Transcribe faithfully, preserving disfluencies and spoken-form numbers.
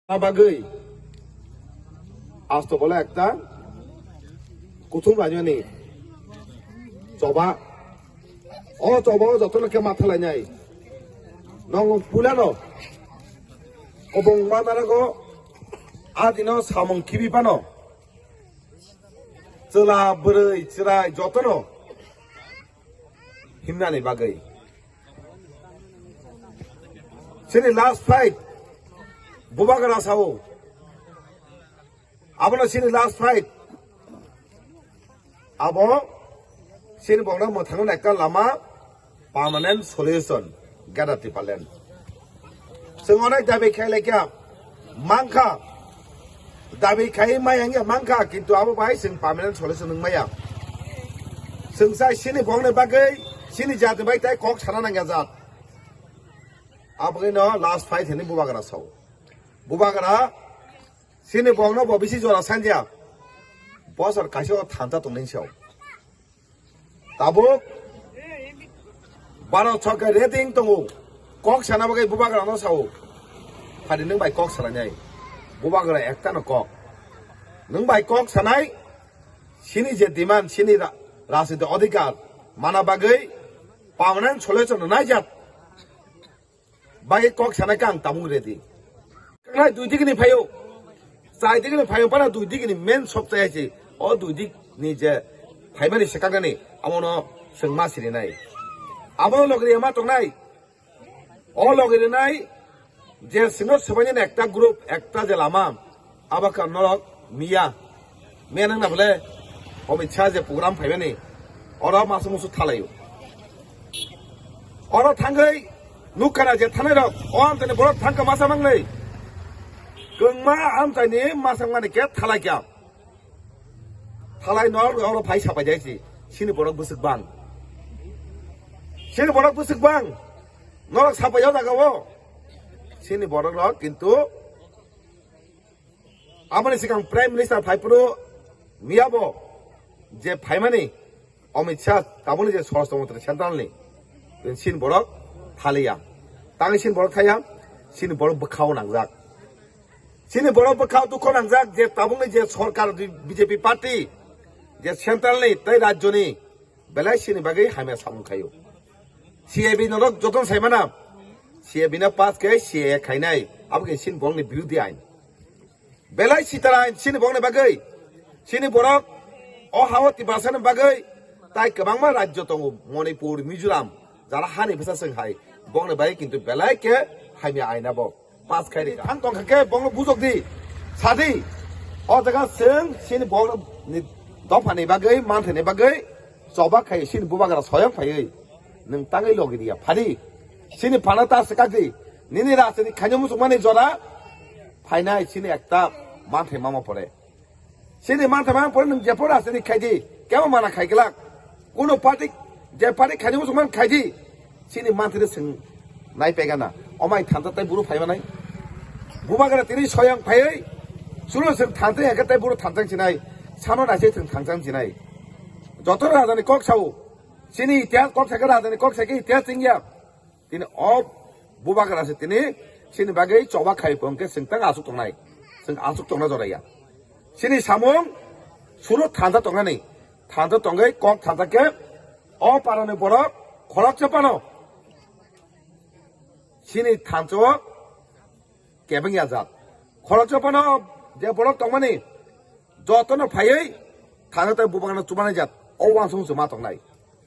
Bagwi asto bola ekta kuthum rainani choba. O choba o jotono khe matha lainai. Nong pulano obong manarago adino samung khibi pano chwla bwrwi chwrai jotono himnani bagwi. Chini last fight Bubagra sao. Abono chini last fight. Abo chini bokno mwthangna ekta lama permanent solution gada Tipaland. Chwng onek dabi khai laikya mankha. Dabi khai mai angya mankha, kintu abo bai chwng permanent solution wng maya. Chwng sai chini bokni bagwi chini jati bai tai kok sana nangya jat. Aboni no last fight hini Bubagra sao. Bubagra chini bokno bo bisi jora sanja. Bosor kaisa o thanta tongni sao. Tabuk baro chokhe ready wng tongo. Kok sana bagwi Bubagra no sao. Phadi nwng bai kok sanai nai. Bubagra ekta no kok. Nwng bai kok sanai. Chini je demand, chini ra-, rajniti odhikar mana bagwi permanent solution no naijak. Bagwi kok sanai khe ang tabuk ready. Kanai dui digini phaio. Chai digini phaio, para dui digini main sok chai si. O dui digini je phaimani swkaknani, amono chwng ma sirinai. Abo logri ma tongnai. O logri nai je sino swbaini ekta group, ekta je lama. Abo kha norok miya. Miya nang na bole Amit Shah je program phaimani. Oro masu musu thalaio. Oro thangwi nukha na je thanai rok, o amchaini borok thangkha masa mangnai. Kwngma amchaini masa mani khe thalaikha. Thalai norok oro phai sapai jaisi. Chini borok bwswk bang. Chini borok bwswk bang. Norok sapai o jaga o. Chini borok rok kintu aboni sikang Prime Minister phaiphuru miyabo je phaimani Amit Shah tabukni je Swarashtra Mantri Central ni, chini borok thaliya. Tangwi chini borok thaya, chini borok bwkhao nangjak. Chini borok bwkhao dukho nangjak je tabukni je sorkar B J P party je Central ni tei rajyo ni belai chini bagwi hamya samung khaio. C A B norok jotono saimana, C A B no pass khe C A A khainai, abo khe chini borokni birodhi ain. Belai sitara ain chini borokni bagwi, chini borok o hao Tiprasani bagwi tai kwbangma rajyo tongo, Manipur, Mizoram, jara hani bwsa chwng hai, borokni bagwi kintu belai khe hamya ain abo. Pass khai rikha. Ang tongkha khe bongno bujok di. Sadi. O jaga chwng chini bongno ni dopha ni bagwi, manthai ni bagwi choba khai chini Bubagra soyang phaiwi. Nwng tangwi logi diya. Phadi. Chini phana ta swkak di. Nini rajniti khaino muchungmani jora phainai chini ekta manthai mama pore. Chini manthai mama pore nwng jephuru rajniti khai di, kebo mana khai glak. Kuno party, je party khaini muchungman khai di. Chini manthai de swng nai pegana. Omai thansa tai buru phai manai. Bubagra tini soyang phaiwi. Sulo swng thansa ya khe tai buru thansa sinai. Sano naisai swng thansa sinai. Joto rajani kok sao. Chini itihas kok sakhe rajani kok sakhe itihas chingya. Tini o Bubagra se tini chini bagwi choba khai pon khe chwng tang asuk tongnai. Chwng asuk tongna joraya. Chini samung suru thansa tongnani. Thansa tongwi kok thansa khe o parani borok khoroksa pano. Chini thansa o kebeng ya jat. Khoroksa pano je borok tongmani jotono phaiwi thansa tai Bubagrano chubanai jat. O wansong se ma tongnai.